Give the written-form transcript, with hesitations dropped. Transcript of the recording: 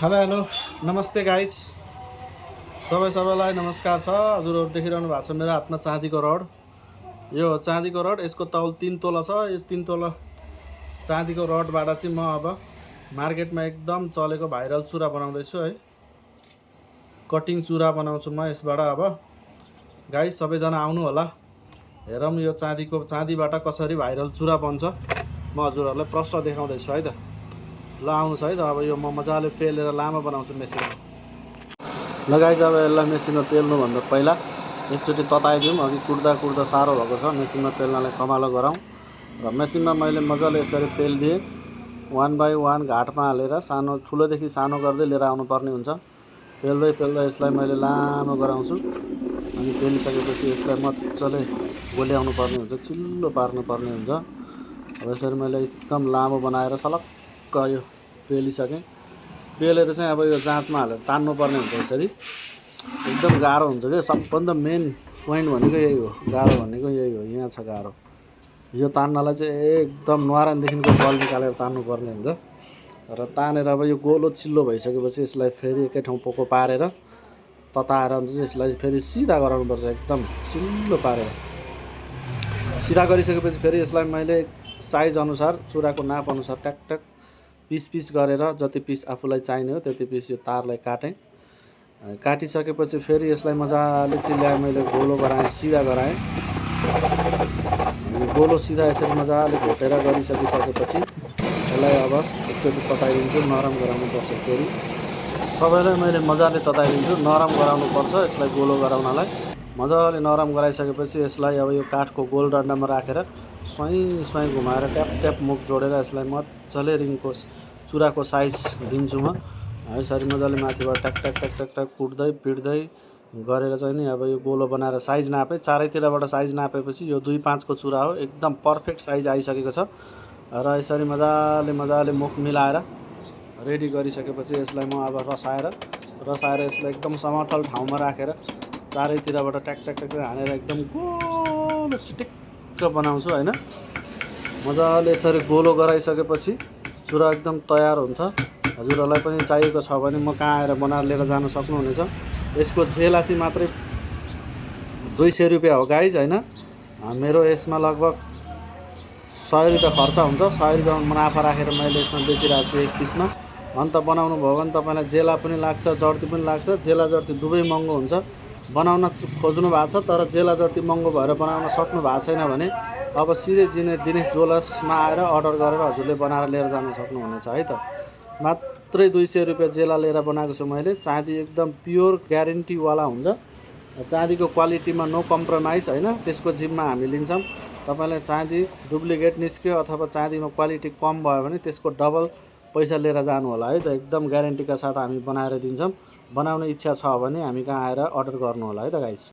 Hello hello नमस्ते guys सबैलाई नमस्कार छ। हजुरहरू देखिरहनु भएको छ मेरो हातमा चाँदीको रड। यो हो चाँदीको रड, यसको तौल 3 तोला छ। यो 3 तोला चाँदीको रडबाट चाहिँ म अब मार्केटमा एकदम चलेको भाइरल चुरा बनाउँदैछु है। कटिङ चुरा बनाउँछु म यसबाट। अब गाइज सबैजना आउनु होला, हेरौँ यो चाँदीबाट कसरी भाइरल चुरा बन्छ। म हजुरहरूलाई प्रश्न देखाउँदैछु है त। ल आउनुहोस् है त। अब यो म मजाले पेलेर लामो बनाउँछु मेसिनमा। ल गाइज अब यसलाई मेसिनमा पेल्नुभन्दा पहिला एकचोटि तताइदिउँ। अघि कुट्दा कुट्दा साह्रो भएको छ, मेसिनमा पेल्नलाई कमालो गराउँ। र मेसिनमा मैले मजाले यसरी पेलिदिएँ। 1 बाई 1 घाटमा हालेर सानो ठुलोदेखि सानो गर्दै लिएर आउनुपर्ने हुन्छ। पेल्दै पेल्दै यसलाई मैले लामो गराउँछु। अनि पेलिसकेपछि यसलाई मजाले गोल्याउनु पर्ने हुन्छ, चिल्लो पार्नुपर्ने हुन्छ। अब यसरी मैले एकदम लामो बनाएर सलक्क यो पेलिसकेँ। पेलेर चाहिँ अब यो जाँचमा हालेर तान्नुपर्ने हुन्छ। यसरी एकदम गाह्रो हुन्छ क्या। सबभन्दा मेन पोइन्ट भनेको यही हो, गाह्रो भनेको यही हो। यहाँ छ गाह्रो। यो तान्नलाई चाहिँ एकदम न्वारानदेखिको बल निकालेर तान्नुपर्ने हुन्छ। र तानेर अब यो गोलो चिल्लो भइसकेपछि यसलाई फेरि एकै ठाउँ पोको पारेर तताएर चाहिँ यसलाई फेरि सिधा गराउनुपर्छ, एकदम चिल्लो पारेर। सिधा गरिसकेपछि फेरि यसलाई मैले साइज अनुसार, चुराको नाप अनुसार ट्याक ट्याक पिस पिस गरेर जति पिस आफूलाई चाहिने हो त्यति पिस यो तारलाई काटेँ। काटिसकेपछि फेरि यसलाई मजाले चिल्ल्याएँ, मैले गोलो गराएँ, सिधा गराएँ। गोलो सिधा यसरी मजाले घोटेर गरिसकिसकेपछि यसलाई अब एकचोटि तताइदिन्छु, नरम गराउनुपर्छ। फेरि सबैलाई मैले मजाले तताइदिन्छु, नरम गराउनुपर्छ यसलाई। गोलो गराउनलाई मजाले नरम गराइसकेपछि यसलाई अब यो काठको गोल डन्डामा राखेर स्वाइँ स्वाइँ घुमाएर ट्याप ट्याप मुख जोडेर यसलाई मजाले रिङको चुराको साइज दिन्छु म। यसरी मजाले माथिबाट ट्याक ट्याक ट्याक ट्याक ट्याक कुट्दै पिट्दै गरेर चाहिँ नि अब यो गोलो बनाएर साइज नापेँ। चारैतिरबाट साइज नापेपछि यो 2-5 को चुरा हो, एकदम पर्फेक्ट साइज आइसकेको छ। र यसरी मजाले मुख मिलाएर रेडी गरिसकेपछि यसलाई म अब रसाएर यसलाई एकदम समतल ठाउँमा राखेर चारैतिरबाट ट्याक ट्याक ट्याक हानेर एकदम गोलो चिटिक्क बनाउँछु होइन। मजाले यसरी गोलो गराइसकेपछि चुरा एकदम तयार हुन्छ। हजुरहरूलाई पनि चाहिएको छ भने म कहाँ आएर बनाएर लिएर जान सक्नुहुनेछ। यसको जेला चाहिँ मात्रै 200 रुपियाँ हो गाइज होइन। मेरो यसमा लगभग 100 रुपियाँ खर्च हुन्छ। 100 रुपियाँ मुनाफा राखेर मैले यसमा बेचिरहेको छु एक पिसमा। अन्त बनाउनु भयो भने तपाईँलाई जेला पनि लाग्छ, जर्ती पनि लाग्छ। जेला जर्ती दुवै महँगो हुन्छ। बनाउन खोज्नु भएको छ तर जेला जर्ती महँगो भएर बनाउन सक्नु भएको छैन भने अब सिधै दिनेश ज्वेलर्समा आएर अर्डर गरेर हजुरले बनाएर लिएर जान सक्नुहुनेछ है त। मात्रै 200 रुपियाँ जेला लिएर बनाएको छु मैले। चाँदी एकदम प्योर ग्यारेन्टीवाला हुन्छ। चाँदीको क्वालिटीमा नो कम्प्रोमाइज होइन, त्यसको जिम्मा हामी लिन्छौँ। तपाईँलाई चाँदी डुप्लिकेट निस्क्यो अथवा चाँदीमा क्वालिटी कम भयो भने त्यसको डबल पैसा लिएर जानु होला है त। एकदम ग्यारेन्टीका साथ हामी बनाएर दिन्छौँ। बनाउने इच्छा छ भने हामी कहाँ आएर अर्डर गर्नु होला है त गाइस।